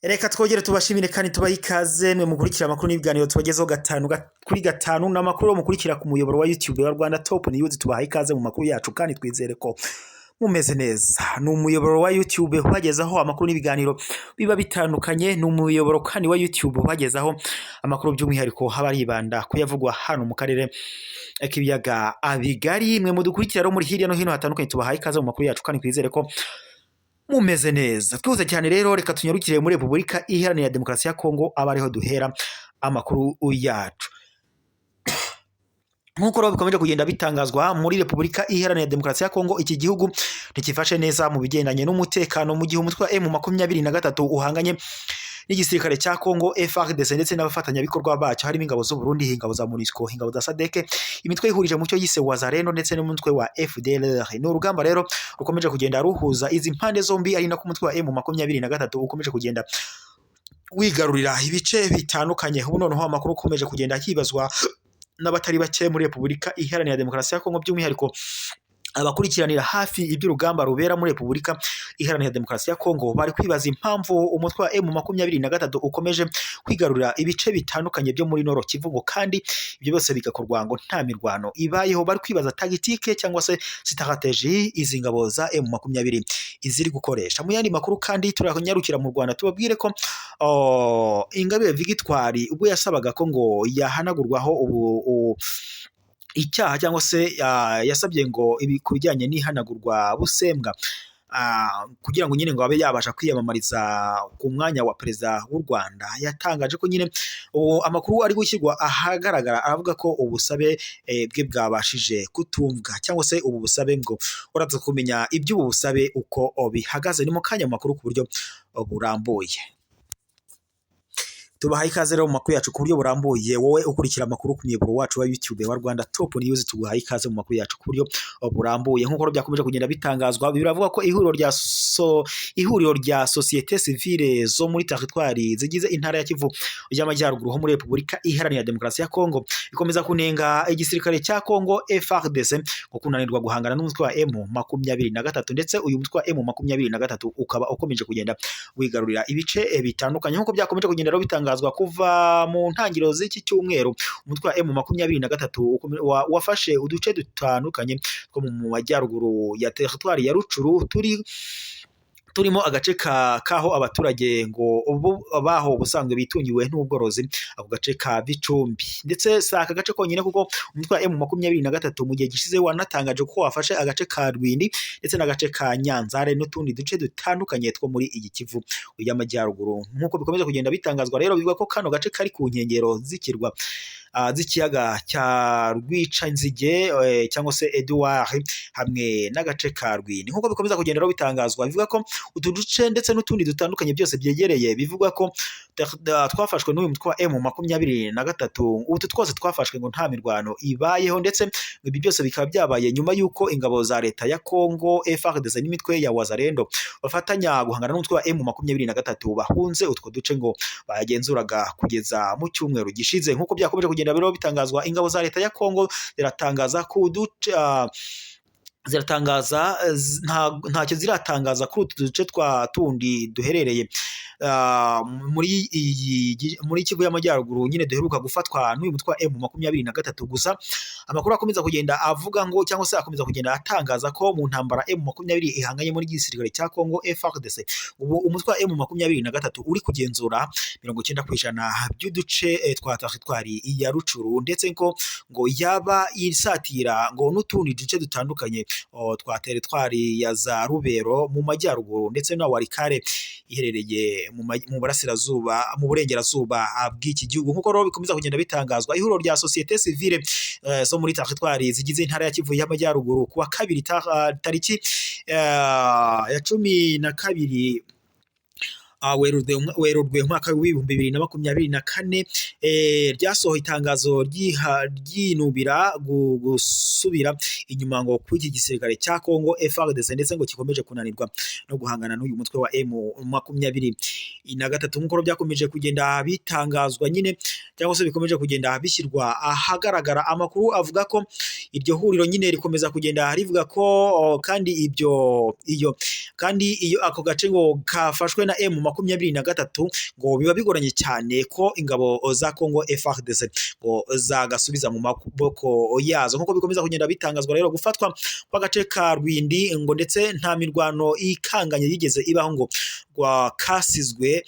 Reka twongere tubashimire kandi tubahe ikaze mwe mukurikira amakuru n'ibiganiro tubagezeho gatanu kuri gatanu n'amakuru mukurikira ku muyoboro wa YouTube wa Rwanda Top News. Tubahaye ikaze mu makuru yacu kandi twizere ko mumeze neza. Ni umuyoboro wa YouTube ubagezaho amakuru n'ibiganiro biba bitandukanye. Ni umuyoboro kandi wa YouTube ubagezaho amakuru, by'umwihariko haba hibanda kuyavugwa hano mu karere k'ibiyaga bigari. Mwe mudukurikira rero muri hirya no hino hatandukanye, tubahaye ikaze mu makuru yacu kandi twizere ko mumeze neza. Twihuse cyane rero, reka tunyarukire muri Repubulika Iharanira Demokarasi ya Kongo, aba ariho duhera amakuru yacu. Nk'uko rero bikomeje kugenda bitangazwa muri Repubulika Iharanira Demokarasi ya Kongo, iki gihugu ntikifashe neza mu bigendanye n'umutekano, mu gihe umutwe wa M23 uhanganye n'igisirikare cya Kongo FARDC ndetse n'abafatanyabikorwa bacyo, harimo ingabo z'u Burundi, ingabo za MONUSCO, ingabo za SADC, imitwe ihurije mu cyo yise Wazalendo ndetse n'umutwe wa FDLR. Ni urugamba rero rukomeje kugenda ruhuza izi mpande zombi, ari nako umutwe wa M23 ukomeje kugenda wigarurira ibice bitandukanye. Ubu noneho amakuru ukomeje kugenda hibazwa n'abatari bake muri Repubulika Iharanira Demokarasi ya Kongo, by'umwihariko abakurikiranira hafi iby'urugamba rubera muri Repubulika Iharanira Demokarasi ya Kongo, bari kwibaza impamvu umutwe wa M23 ukomeje kwigarurira ibice bitandukanye byo muri Nord Kivu, ngo kandi ibyo byose bigakorwa ngo nta mirwano ibayeho. Bari kwibaza tactique cyangwa se stratégie izi ngabo za M20 iziri gukoresha. Mu yandi makuru kandi, turanyarukira mu Rwanda tubabwire ko, oh, Ingabire Victoire ubwo yasabaga ko ngo yahanagurwaho ubu icyaha cyangwa se yasabye ngo ibi ku bijyanye n'ihanagurwa busembwa, kugira ngo nyine ngo abe yabasha kwiyamamariza ku mwanya wa perezida w'u Rwanda, yatangaje ko nyine ubu amakuru ari gushyirwa ahagaragara aravuga ko ubusabe bwe bwabashije kutumvwa, cyangwa se ubu busabe ngo uraza kumenya iby'ubu busabe uko bihagaze. Ni mu kanya mu makuru ku buryo burambuye. Tubahaye ikaze rero mu makuru yacu ku buryo burambuye. Wowe ukurikira amakuru ku muyoboro wacu wa YouTube wa Rwanda Top News, tuguhaye ikaze mu makuru yacu ku buryo burambuye. Nk'uko byakomeje kugenda bitangazwa, biravuga ko ihuriro rya société civile zo muri teritwari zigize intara ya Kivu y'Amajyaruguru ho muri Repubulika Iharanira Demokarasi ya Kongo ikomeza kunenga igisirikare cya Kongo FARDC ngo kunanirwa guhangana n'umutwe wa M23, ndetse uyu mutwe wa M23 ukaba ukomeje kugenda wigarurira ibice bitandukanye. Nk'uko byakomeje kugenda rero bitangazwa, kuva mu ntangiriro z'iki cyumweru umutwe wa M23 wafashe uduce dutandukanye two mu majyaruguru ya teritwari ya Rutshuru, turimo agace kaho abaturage ngo ubu baho ubusanzwe bitungiwe n'ubworozi, ako gace ka Bicumbi. Ndetse si aka gace konyine, kuko umutwe wa M23 mu gihe gishize wanatangaje ko wafashe agace ka Rwindi ndetse n'agace ka Nyanzare n'utundi duce dutandukanye two muri iyi Kivu y'Amajyaruguru. Nk'uko bikomeje kugenda bitangazwa rero, bivuga ko kano gace kari ku nkengero z'ikirwa z'ikiyaga cya Rwicanzige cyangwa se Edouard hamwe n'agace ka Rwindi. Nk'uko bikomeza kugenda rero bitangazwa, bivuga ko utu duce ndetse n'utundi dutandukanye byose byegereye bivugwa ko twafashwe n'uyu mutwe wa M23, utu twose twafashwe ngo nta mirwano ibayeho. Ndetse ibi byose bikaba byabaye nyuma y'uko ingabo za leta ya Kongo FARDC n'imitwe ya Wazalendo bafatanya guhangana n'umutwe wa M23 bahunze utwo duce ngo bagenzuraga kugeza mu cyumweru gishize. Nk'uko byakomeje kugenda rero bitangazwa, ingabo za leta ya Kongo ziratangaza ko uduce ziratangaza ntacyo ziratangaza kuri utu duce twa tundi duherereye muri Kivu y'Amajyaruguru nyine duheruka gufatwa n'uyu mutwe wa M23. Gusa amakuru akomeza kugenda avuga ngo, cyangwa se akomeza kugenda atangaza ko mu ntambara M20 ihanganye muri gisirikare cya Kongo FARDC, ubu umutwe wa M23 uri kugenzura 90% by'uduce twa teritwari ya Rutshuru, ndetse ko ngo yaba isatira ngo n'utundi duce dutandukanye, oh, twa teritwari ya za Rubero mu majyaruguru ndetse na Walikale iherereye mu burasirazuba, mu burengerazuba bw'iki gihugu. Nk'uko rero bikomeza kugenda bitangazwa, ihuriro rya société civile zo muri teritwari zigize intara ya Kivu y'Amajyaruguru, kuwa kabiri tariki ya 12 Werurwe umwaka w'2024, ryasohoye itangazo ryinubira gusubira inyuma ngo kw'iki gisirikare cya Kongo FARDC, ndetse ngo gikomeje kunanirwa no guhangana n'uyu mutwe wa M23. Nk'uko byakomeje kugenda bitangazwa nyine, cyangwa se bikomeje kugenda bishyirwa ahagaragara, amakuru avuga ko Iryo huriro nyine rikomeza kugenda rivuga ko kandi ibyo iyo kandi iyo ako gace ngo kafashwe na M23 ngo biba bigoranye cyane ko ingabo za Congo FARDC ngo zagasubiza mu maboko yazo, nkuko bikomeza kugenda bitangazwa. Rero gufatwa kw'agace ka Rwindi ngo ndetse nta mirwano ikanganye yigeze ibaho, ngo kasizwe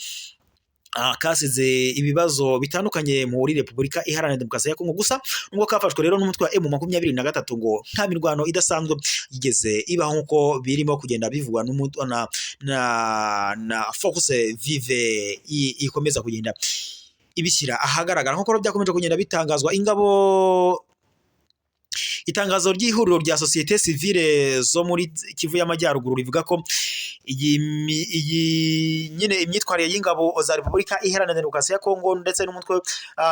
kasize ibibazo bitandukanye muri Repubulika Iharanira Demokarasi ya Kongo. Gusa nubwo kafashwe rero n'umutwe wa M23, ngo nta mirwano idasanzwe yigeze ibaho, nkuko birimo kugenda bivugwa na Force Vive ikomeza kugenda ibishyira ahagaragara, nkuko byakomeje kugenda bitangazwa. Ingabo itangazo ry'ihuriro rya sosiyete sivile zo muri Kivu y'Amajyaruguru rivuga ko iyi nyine imyitwarire y'ingabo za Repubulika Iharanira Demokarasi ya Kongo ndetse n'umutwe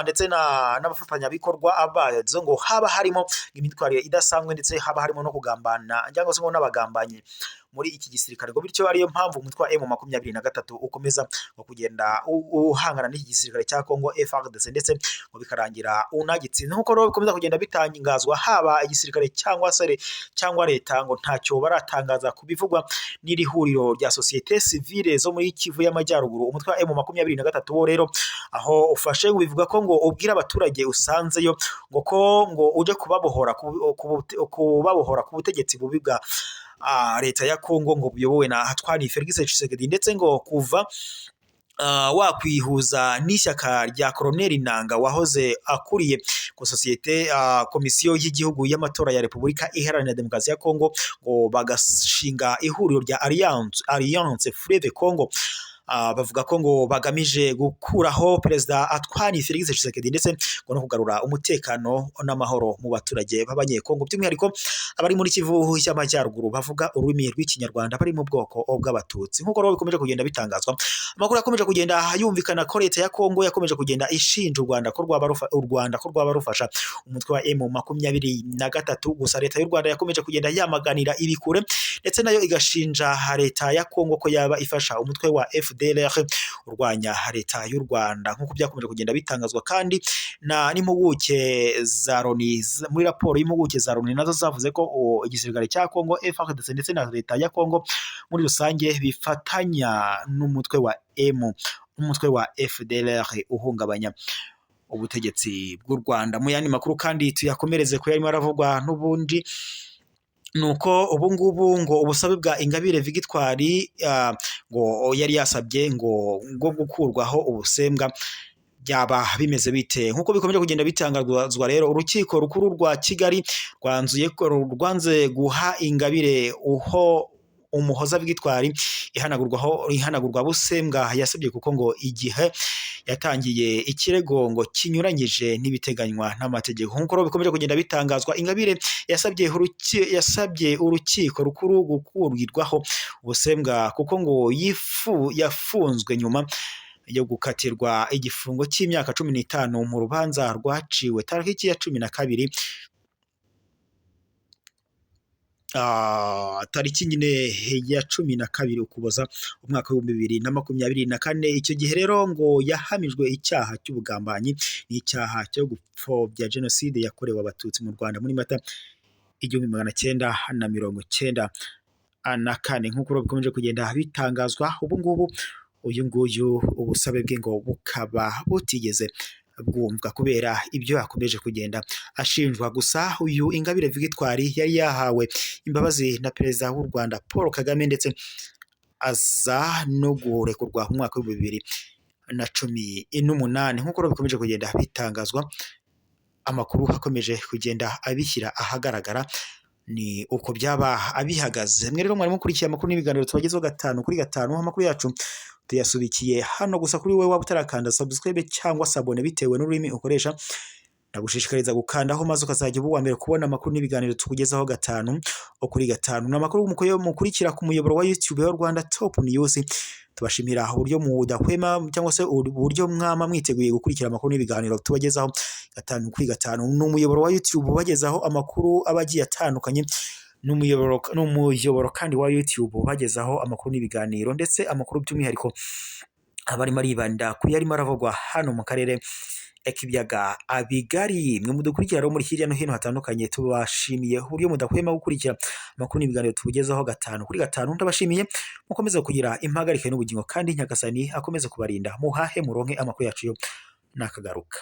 ndetse n'abafatanyabikorwa bazo ngo haba harimo imyitwarire idasanzwe, ndetse haba harimo no kugambana cyangwa se ngo n'abagambanyi muri iki gisirikare, ngo bityo ariyo mpamvu umutwe wa M23 ukomeza kugenda uhangana n'iki gisirikare cya Kongo FARDC, ndetse ngo bikarangira unagitsinze. Nkuko rero bikomeza kugenda bitangazwa, haba igisirikare cyangwa se cyangwa leta ngo ntacyo baratangaza ku bivugwa n'iri huriro rya sosiyete sivile zo muri Kivu y'Amajyaruguru. Umutwe wa M23 wo rero aho ufashe bivuga ko ngo ubwira abaturage usanzeyo ngo ko ngo uje kubabohora ku butegetsi bubi bwa leta ya Kongo ngo buyobowe na Antoine Felix Tshisekedi, ndetse ngo kuva wakwihuza n'ishyaka rya Colonel Nanga wahoze akuriye ku sosiyete komisiyo y'igihugu y'amatora ya Repubulika Iharanira Demokarasi ya Kongo, ngo bagashinga ihuriro rya Alliance Fleuve Congo. Bavuga ko ngo bagamije gukuraho Perezida Antoine Felix Tshisekedi, ndetse ngo no kugarura umutekano n'amahoro mu baturage b'Abanyekongo, by'umwihariko abari muri Kivu y'Amajyaruguru bavuga ururimi rw'Ikinyarwanda bari mu bwoko bw'Abatutsi, nk'uko rero bikomeje kugenda bitangazwa. Amakuru yakomeje kugenda yumvikana ko leta ya Kongo yakomeje kugenda ishinja u Rwanda ko rwaba u Rwanda ko rwaba rufasha umutwe wa M23. Gusa leta y'u Rwanda yakomeje kugenda yamaganira ibikure, ndetse nayo igashinja leta ya Kongo ko yaba ifasha umutwe wa FDLR urwanya leta y'u Rwanda, nk'uko byakomeje kugenda bitangazwa kandi na n'impuguke za Loni. Muri raporo y'impuguke za Loni nazo zavuze ko igisirikare cya Kongo FARDC ndetse na leta ya Kongo muri rusange bifatanya n'umutwe wa umutwe wa FDLR uhungabanya ubutegetsi bw'u Rwanda. Mu yandi makuru kandi tuyakomereze ko yarimo aravugwa n'ubundi, nuko ubu ngubu ngo ubusabe bwa Ingabire Victoire ngo yari yasabye ngo gukurwaho ubusembwa byaba bimeze bite? Nkuko bikomeje kugenda bitangazwa rero, urukiko rukuru rwa Kigali rwanzuye ko rwanze guha Ingabire uho Umuhoza Victoire ihanagurwa busembwa yasabye, kuko ngo igihe yatangiye ikirego ngo kinyuranyije n'ibiteganywa n'amategeko. Nkuko bikomeje kugenda bitangazwa, Ingabire yasabye urukiko rukuru gukurirwaho ubusembwa, kuko ngo yafunzwe nyuma yo gukatirwa igifungo cy'imyaka 15 mu rubanza rwaciwe tariki ya 12, tariki nyine ya 12 Ukuboza umwaka 2024. Icyo gihe rero ngo yahamijwe icyaha cy'ubugambanyi n'icyaha cyo gupfobya jenoside yakorewe Abatutsi mu Rwanda muri Mata 1994, nk'uko bikomeje kugenda bitangazwa. Ubu ngubu uyu nguyu ubusabe bwe ngo bukaba butigeze bwumvwa kubera ibyo yakomeje kugenda ashinjwa. Gusa uyu Ingabire Victoire yari yahawe imbabazi na Perezida w'u Rwanda Paul Kagame, ndetse aza no gurekurwa mu mwaka 2018, nk'uko bikomeje kugenda bitangazwa. Amakuru akomeje kugenda abishyira ahagaragara ni uko byaba abihagaze. Mwe rero mwari mukurikiye amakuru n'ibiganiro tubagezeho 5 kuri 5, amakuru yacu tuyasubikiye hano. Gusa kuri wowe waba utarakanda subscribe cyangwa s'abonner bitewe n'ururimi ukoresha, ndagushishikariza gukandaho maze ukazajya uba uwa mbere kubona amakuru n'ibiganiro tukugezaho 5 kuri 5. Ni amakuru mukurikira ku muyoboro wa YouTube wa Rwanda Top News. Tubashimira uburyo mudahwema cyangwa se uburyo mwama mwiteguye gukurikira amakuru n'ibiganiro tubagezaho 5 kuri 5. Ni umuyoboro wa YouTube ubagezaho amakuru aba agiye atandukanye, n'umuyoboro kandi wa YouTube ubagezaho amakuru n'ibiganiro, ndetse amakuru by'umwihariko aba arimo aribanda ku yarimo aravugwa hano mu karere k'ibiyaga bigari. Mwe mudukurikira rero muri hirya no hino hatandukanye, tubashimiye uburyo mudahwema gukurikira amakuru n'ibiganiro tubugezaho gatanu kuri gatanu. Ndabashimiye, mukomeze kugira impagarike n'ubugingo, kandi Nyagasani akomeze kubarinda. Muhahe muronke, amakuru yacu yo nakagaruka.